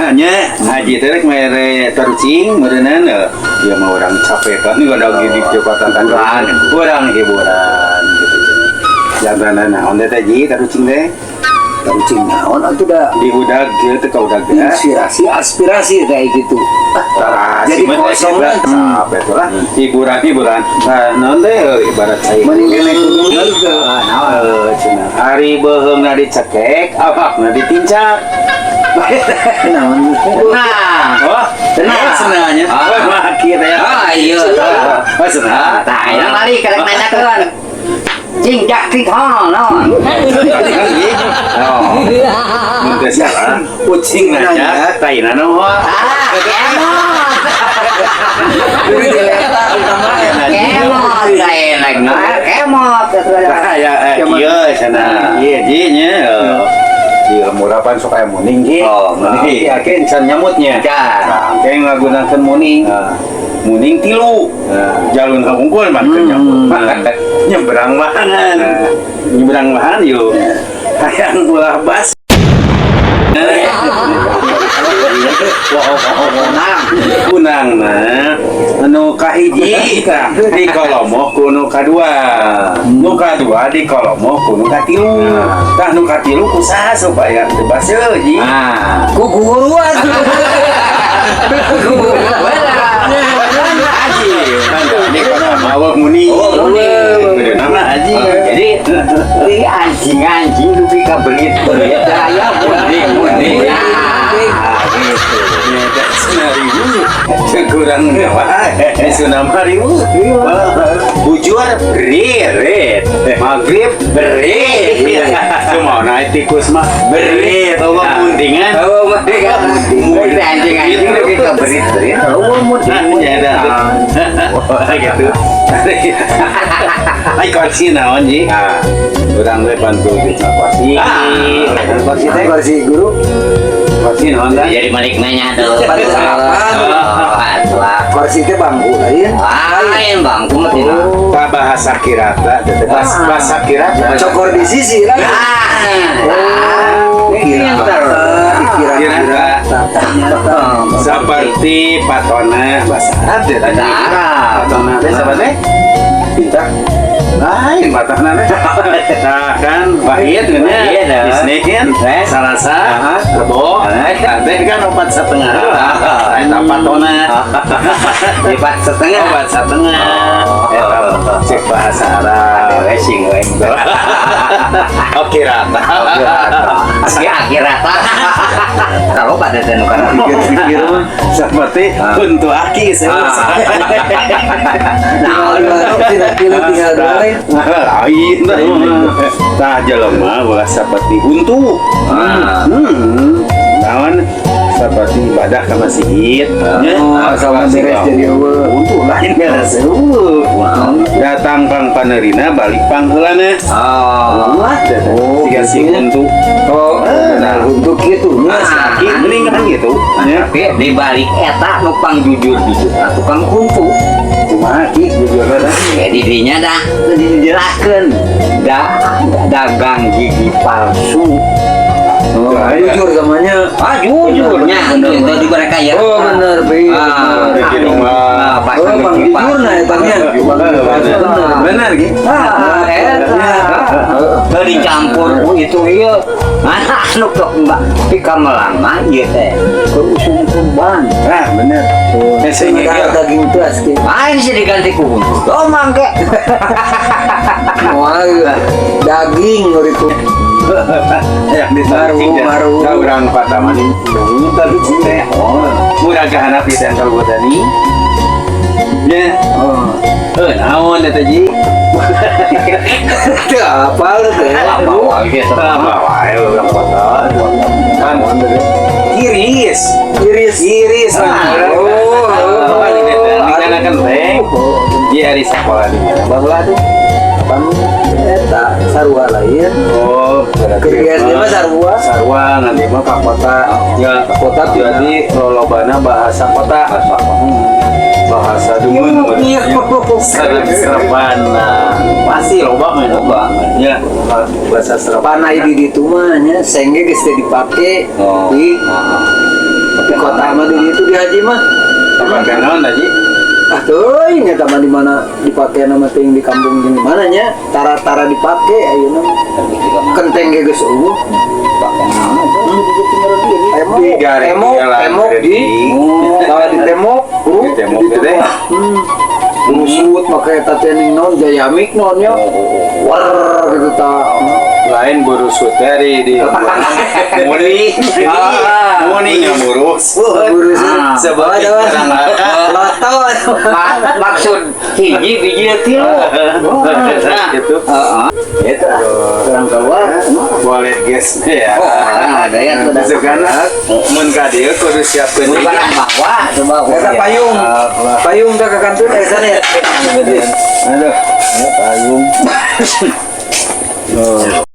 Nya haji teh rek mere tarucing meureunnan ieu mah urang capek kan udah di kota hiburan, urang hiburan gitu. Jangan naon teh ji tarucing teh? Tarucing naon atuh da? Di udag kieu teh ka udag teh. Inspirasi, aspirasi kayak gitu. Tarasi Jadi mah teh kosong kita. kan. Sampai tuh lah hiburan hiburan. Nah, naon teh ibarat cai. Mending kene kudu. Naon cenah. Ari beuheungna dicekek, awakna ditincak. Naon? Nah, Oh, Tenang. Senanya. Ah. Oh, maki teh. Ah, iya. Oh, senang. Tah, ini lari karek nanyakeun. Cing jak tik hono naon. Oh. Mun teu salah, ucing nanya, taina nu Ah, kemot. Kemot saya mah kemot. Tah ya ieu cenah. Ieu ji nya. Ieu murapan sok aya muning ji. Oh, muning. Iya, ke encan nyamutnya. Can. Nah, ke ngagunakeun muning. Muning tilu. Jalun hungkul mah keur nyamut. Nyebrang mahangan. Nyebrang mahan yuk. Hayang ulah bas. Wah, kunang. Kunang nah anu kahiji tah di kolomoh ku nu kadua, nu kadua di kolomoh ku nu katilu. Tah, nu katilu ku saha supaya teu baseuh ji? Ah. Ku guru atuh. Haji kan di kota mah muni. Oh, muni. Nama haji. Jadi di anjing-anjing dugi ka berit-berit aya muning muning. Nah, gitu. Ribu kurang nyawa di Sunda ribu bujur berit, maghrib berit, semua naik tikus mah berit, oh mundingan. Oh, muning. Muning anjing-anjing dugi ka berit-berit. Oh, muning. Ya dah gitu. Ai kursi naon ji? Urang we bantu di kursi. Kursi teh. Kursi guru. Kursi naon tah? Jadi balik nanya tuh. Salah. Kursi teh bangku lain. Lain bangku mah tidak. Oh, bahasa kirata, bahasa kirata. Cokor di sisi lah. Oh, Pinter. Kira-kira. Ternyata. Seperti patona bahasa Arab ya tadi. Bahasa Arab. Patona teh siapa teh? Pintar. Lain patona teh. Nah kan wahid kan Wahid, ya. Isnin, Salasa, Rebo, nah, teh kan 4,5. Eta patona. 4,5. 4,5. Eta cek bahasa Arab. Aduh, sing we. Oke rata. Oke, akhir rata. Kalau pada teh nu kana Pikir-pikir mah seperti untuk aki saya. Nah, Tidak kilo tinggal dua lain. Lain. Tah jelema ulah seperti huntu. Naon seperti ibadah ke masjid. Nya. Oh, asal beres jadi eueuh. Huntu lain beres eueuh. Datang pang panerina balik pang heulana. Oh. Wah, Oh, siga si gitu. huntu. Oh, nah untuk itu. Nah, si aki mending kan gitu. Nya. Tapi di balik eta nu pang jujur-jujur nah, tukang kuntu. Kumaha ki jujur dah? Jadi dinya dah dijelaskeun da dagang gigi palsu. Oh, jujur namanya. Ah, jujurnya Bener, itu bener. di mereka ya. Oh, bener, bener. Ah, Bikin rumah. ah, Oh, pasang pang gigi jujur palsu. nah etanya. Bener, bener gitu. Ah, eta. Teu dicampur ku itu ieu. Mana anu tok mbak pika melang mah ieu teh keur usum kurban. Nah, bener. Eh, sing Ada daging tuas gitu. Ah, ini sih diganti ku huntu. Oh, mangke. Wah, daging itu. Yang ditaruh Baru, baru. Urang pertama nih. Tapi cinta. Oh, murah kahanap di sentral botani. Ya. Oh. Eh, naon eta ji? Teu apal teh. Apa wae gitu. Apa wae urang kota. Kan iris. Iris. Iris. Oh, Oh, di kenteng. Di hari sekolah di mana? Baheula tuh. Pan eta sarua lain. Oh, berarti Keur SD mah sarua. Sarua nanti mah ka kota. Ya, Ka kota jadi lolobana bahasa kota. Bahasa dungun. Iya. Serep-serepan. Nah, pasti Pasti loba mah. Loba. Ya, bahasa sastra. Panai di ditu mah nya seng ge geus teu dipake. Oh. Di di kota mah di ditu di haji mah. Dipake naon, Haji? Ah teuing eta mah di mana dipake nama teuing di kampung di mana nya tara-tara dipake ayeuna mah. Kenteng ge geus euweuh. Pakai naon? Temok, Di garing temok, jalan temok di kalau di temok, bro, Di temok di teh. Busut make eta teh ning naon jayamik naon nya. War gitu ta. Lain burusut teh di muni. Ah. Muni nya burus. Burusut. Ah. Sebagai Aduh. orang Lotot. Maksud hiji biji tilu. Nah, gitu. heeh. Itu Kurang keluar. Boleh guys ya. Oh, ada yang sudah. Gitu kan, mun ka dieu kudu siapkeun Mun barang bawa coba. Eta payung. Payung teh ka kantun eta ya. Aduh, ya payung. Oh.